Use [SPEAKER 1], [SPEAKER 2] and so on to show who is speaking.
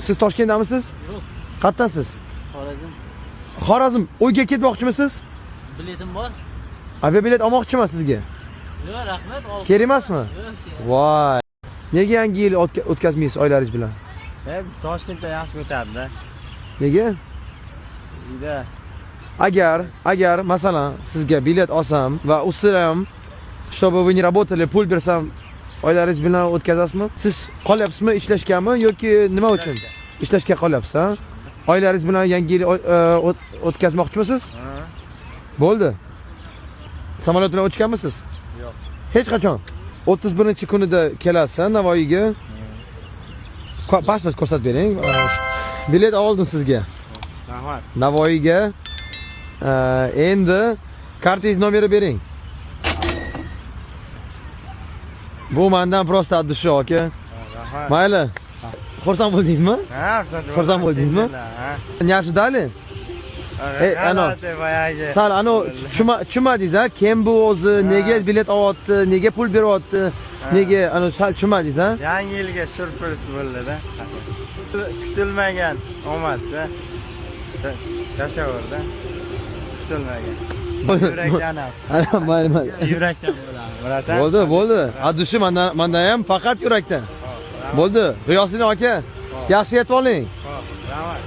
[SPEAKER 1] Siz Toshkentdamisiz?
[SPEAKER 2] Yo'q.
[SPEAKER 1] Qayerdasiz?
[SPEAKER 2] Xorazm.
[SPEAKER 1] Xorazm. Uyga ketmoqchimisiz?
[SPEAKER 2] Biletim bor.
[SPEAKER 1] Aviabilet olmoqchiman sizga.
[SPEAKER 2] Yo'q, rahmat.
[SPEAKER 1] Kerak emasmi?
[SPEAKER 2] Yo'q, kerak.
[SPEAKER 1] Voy. Nega yangi yil o'tkazmaysiz oilangiz bilan?
[SPEAKER 3] Toshkentda yaxshi o'tadi.
[SPEAKER 1] Nega?
[SPEAKER 3] Uyda.
[SPEAKER 1] Agar masalan sizga bilet olsam va ustida ham, чтобы вы не работали, pul bersam, oilangiz bilan o'tkazasizmi? Siz qolyapsizmi ishlashgami yoki nima uchun? Ishlashga qolyapsiz, ha? Oilangiz bilan yangi yil o'tkazmoqchimisiz? Bo'ldi. Samolyot bilan uchganmisiz?
[SPEAKER 3] Yo'q.
[SPEAKER 1] Hech qachon. 31-kunida kelasiz Navoiyga. Pasport ko'rsatib bering. Bilet oldim sizga.
[SPEAKER 3] Rahmat.
[SPEAKER 1] Navoiyga. Endi kartangiz nomeri bering. Bu mandan просто от души, aka.
[SPEAKER 3] Rahmat.
[SPEAKER 1] Mayli. Xursand bo'ldingizmi?
[SPEAKER 3] Ha, xursand.
[SPEAKER 1] Xursand bo'ldingizmi?
[SPEAKER 3] Ha.
[SPEAKER 1] Не ожидали? Ey, ano.
[SPEAKER 3] G'alati boyagi.
[SPEAKER 1] Sal ano tushunmadingiz, ha? Kim bu o'zi? Nega bilet olyapti? Nega pul beryapti? Nega ano sal tushunmadingiz, ha?
[SPEAKER 3] Yangi yilga syurpriz bo'ldi-da. Kutilmagan omad-da. Tasavvurda. Kutilmagan. Yurakdan ham.
[SPEAKER 1] Ana, mayli, mayli.
[SPEAKER 3] Yurakdan bo'ladi, bratan.
[SPEAKER 1] Bo'ldi, bo'ldi. От души mandan ham faqat yurakdan. Bo'ldi. G'iyosiddin aka, yaxshi yetib oling.
[SPEAKER 3] Xo'p, rahmat.